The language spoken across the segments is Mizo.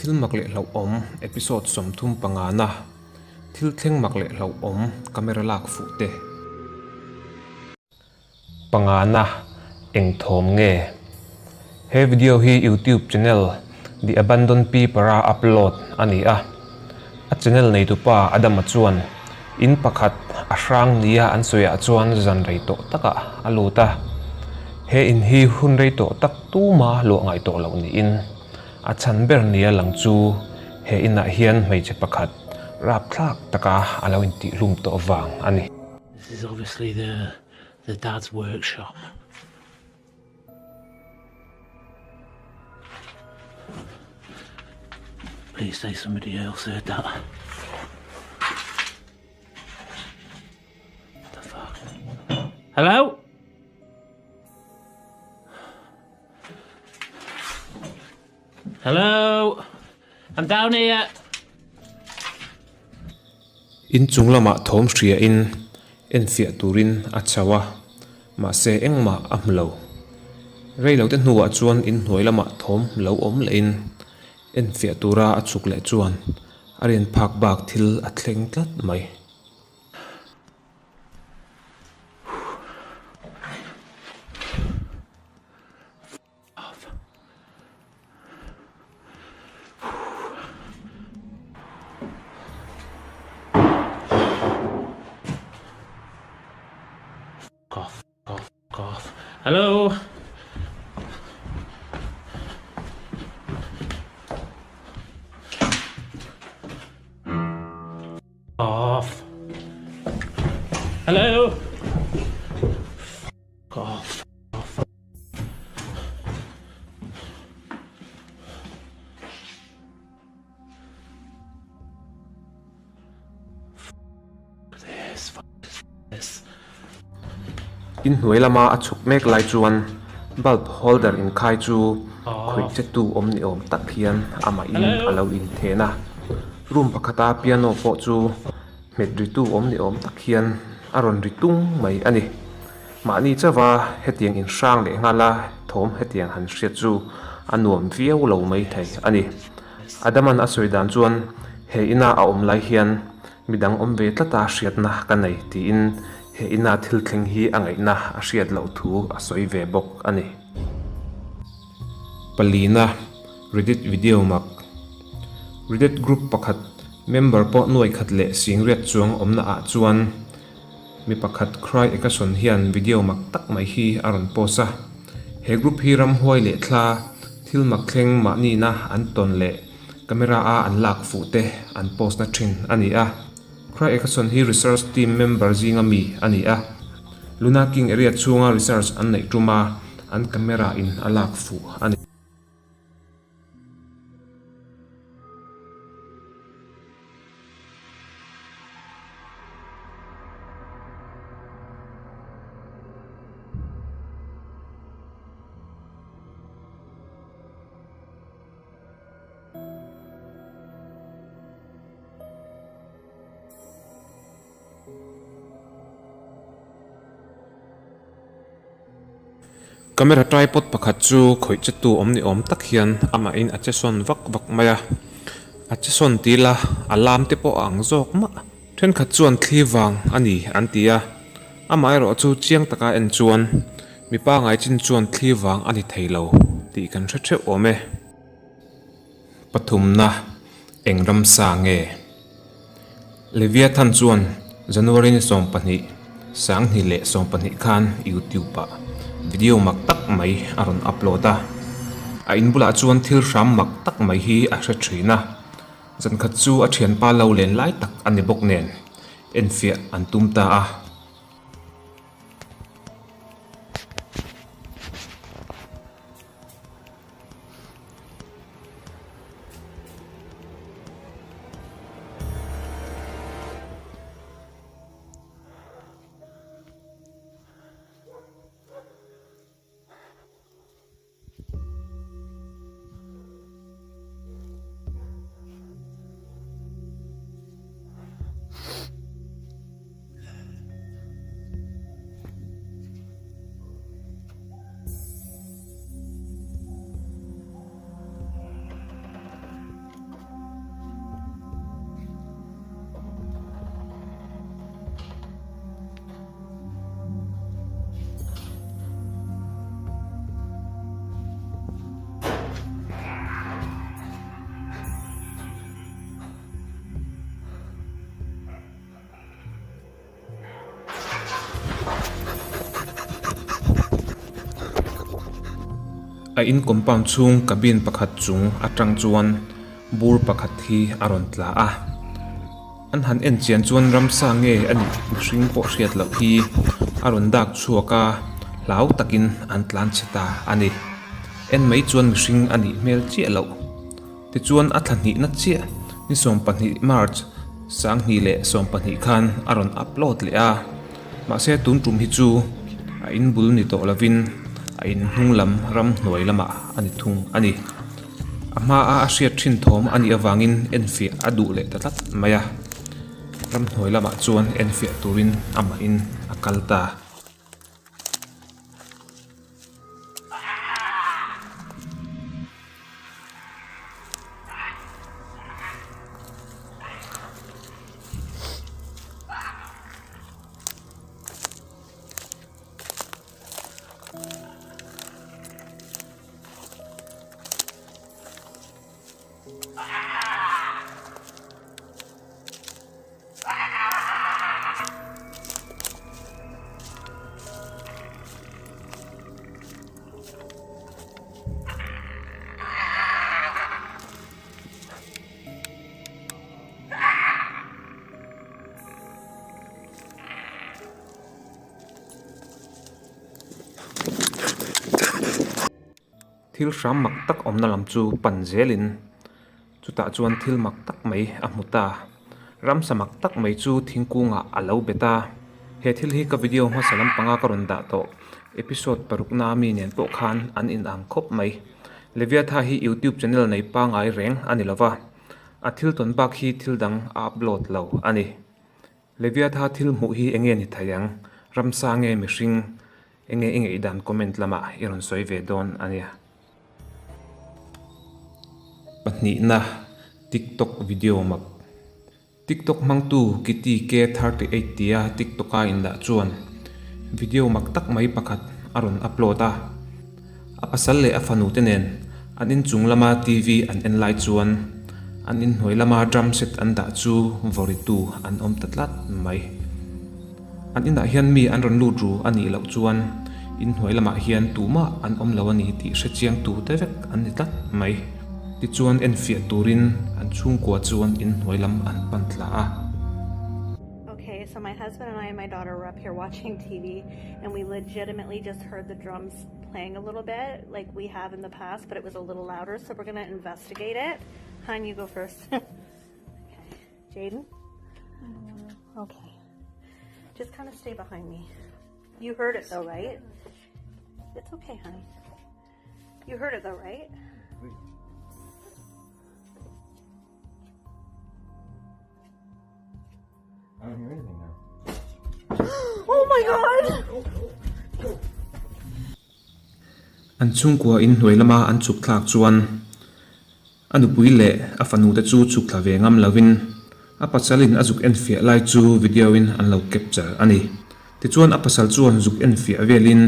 Thil mak leh hlauhawm episode 35 na Thil thleng mak leh hlauhawm camera lak fuh te. Pangana eng thawm nge? He video hi YouTube channel The Abandoned Peeper a upload a ni a. A channel neitupa Adama chuan in pakhat a hrang nia an sawiah chuan zan rei tawh takah a lut a. He in hi hun rei tawh tak tuma luah ngaih tawh loh niin a chhan ber nia lang chu he inah hian hmeichhe pakhat rapthlak taka a lo intihhlum tawh vang a ni. This is obviously the the dad's workshop. Please say somebody else heard that. What the fuck? Hello? Hello? I'm down here. In chung lamah thawm hria in enfiah turin a chho a, mahse engmah a hmu lo. Rei lo te hnuah chuan in hnuai lamah thawm lo awm leh in enfiah tura a chhuk leh chuan a rian phak bak thil a thleng tlat mai. Off, off, off. Hello? Off. Hello? F off. Off. Inhnuai lama a chhuk mek lai chuan bulb holder inkhai chu khawih che tu awm ni awm tak hian amah in a lo inthen a. Room pakhata piano pawh chu hmet ri tu awm ni awm tak hian a rawn ri tung mai a ni. Mahni chauha hetiang inhrang leh nghala thawm hetiang han hriat chu a nuam viau lo mai thei a ni. Adaman a sawi dan chuan he ina a awm lai hian midang awm ve tlata hriatna ka nei tiin he ina thil thleng hi a ngaihna a hriat loh thu a sawi ve bawk a ni. Palina Reddit video mak Reddit group pakhat member pawh nuai khat leh singriat chuang awmna ah chuan Mi pakhat Cry Ekason hian video mak tak mai hi a rawn post a. He group hi ramhuai leh thla, thil mak thleng mahnina an tawn leh camera a an lak fuh te an post na thin a ni a. Cry Ekason hi research team member zinga mi a ni a. Luna King area chhunga research an neih tuma an camera in a lak fuh a ni. Camera tripod pakhat chu khawih che tu awm ni awm tak hian amahin a che sawn vak vak mai a, a che sawn ti ila a lam te pawh a ang zawk mah. Thenkhat chuan thli vang a ni an ti a, amaherawh chu chiang taka en chuan mipa ngai chin chuan thli vang a ni thei lo tih kan hre theuh awm e. Pathumna eng ramsa nge? Leviathan chuan January ni 12, 2012 khan YouTube ah video mak tak mai a rawn upload a. A in bulah chuan thil hram mak tak mai hi a hre thin a. Zankhat chu a thianpa lo len lai tak a ni bawk nen enfiah an tum ta a. A in compound chhung cabin pakhat chung atang chuan bur pakhat hi a rawn tla a. An han en chian chuan ramsa nge a nih mihring pawh hriat loh hi a rawn dak chhuak a, hlau takin an tlan chhe ta a ni. En mai chuan mihring a nih hmel chiah loh. Tichuan a thla hnihna chiah ni 20 March 2020 khan a rawn upload leh a, mahse tun tum hi chu a in bul ni tawh lovin a in hnung lam ram hnuai lamah a ni thung a ni. A hmaa a hriat thin thawm a nih avangin enfiah a duh leh ta tlat mai a, ramhnuai lamah chuan enfiah turin amahin a kal ta. Thil hram mak tak awmna lam chu pan zelin chutah chuan thil mak tak mai a hmu ta. Ramsa mak tak mai chu thingkungah a lo bet a. He thil hi ka video hmasa lampanga ka rawn dah tawh episode parukna mi nen pawh khan an inang khawp mai. Leviatha hi youtube channel nei pangai reng a ni lova, a thil tawn bak hi thil dang a upload lo a ni. Leviatha thil hmuh hi enge ni thei ang? Ramsa nge mihring? Enge i ngaihdan comment lamah i rawn sawi ve dawn a nia. Pahnihna, TikTok video mak. TikTok hmangtu Kitty K 38 tia TikTok-a indah chuan video mak tak mai pakhat a rawn upload a. A pasal leh a fanu te nen an inchung lama TV an en lai chuan an inhnuai lama drum set an dah chu vawritu an awm ta tlat mai. An inah hian mi an rawn lut ru a nih loh chuan inhnuai lamah hian tumah an awm lo a ni tih hre chiang tu te vek an ni tlat mai. Tichuan enfiah turin an chhungkua chuan inhnuai lam an pan thla a. Okay, so my husband and I and my daughter were up here watching TV and we legitimately just heard the drums playing a little bit like we have in the past, but it was a little louder, so we're gonna investigate it. Hun, you go first. okay. Jaden? Okay. Just kind of stay behind me. You heard it though, right? It's okay, honey. You heard it though, right? I don't hear anything now. Oh my god! An chhungkua in hnuai lama an chhuk thlak chuan a nupui leh a fanu te chu chhuk thla ve ngam lovin a pasal in a zuk enfiah lai chu video in an lo capture a ni. Tichuan a pasal chuan zuk enfiah velin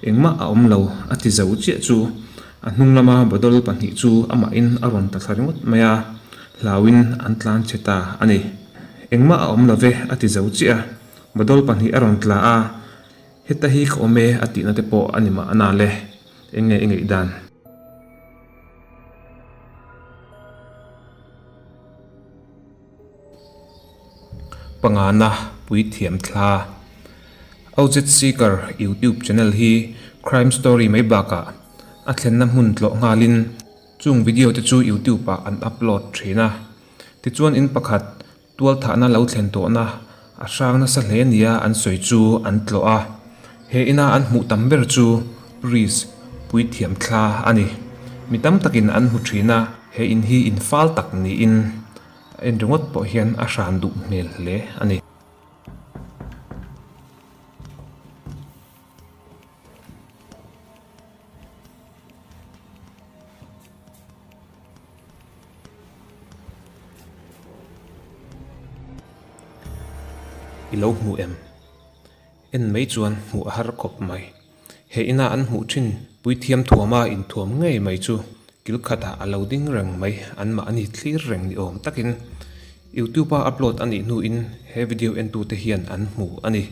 engmah a awm lo a ti zo chiah chu a hnung lama bottle pahnih chu amahin a rawn ta thla ringawt mai a, hlauin an tlan chhe ta a ni. Engmah a awm lo ve a ti zo chiah a, bottle pahnih a rawn tla a, heta hi ka awm e a tihna te pawh a ni mahna le, eng nge i ngaihdan? Pangana Puithiam Thla Ozet Seeker YouTube channel hi crime story mai bakah a thlenna hmun tlawh nghalin chung video te chu YouTube ah an upload thin a. Tichuan in pakhat tualthahna lo thlen tawhna a hrang nasa hle nia an sawi chu an tlawh a. He ina an hmuh tam ber chu priest Puithiam Thla a ni. Mi tam takin an hmu thin a, he in hi in fal tak niin A en ringawt pawh hian a hran duh hmel hle a ni. I lo hmu em? En mai chuan hmuh a har khawp mai. He ina an hmuh thin puithiam thuama inthuam ngei mai chu kil khatah a lo ding reng mai, anmahni thlir reng ni awm takin YouTube a upload a nih hnuin he video entute hian an hmu a ni.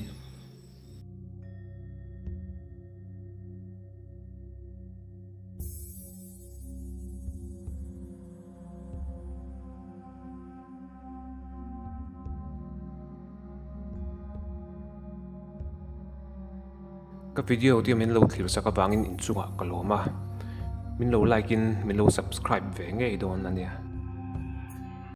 Ka video te min lo thlir sak avangin inchungah ka lawm a, min lo like in min lo subscribe ve ngei dawn a nia.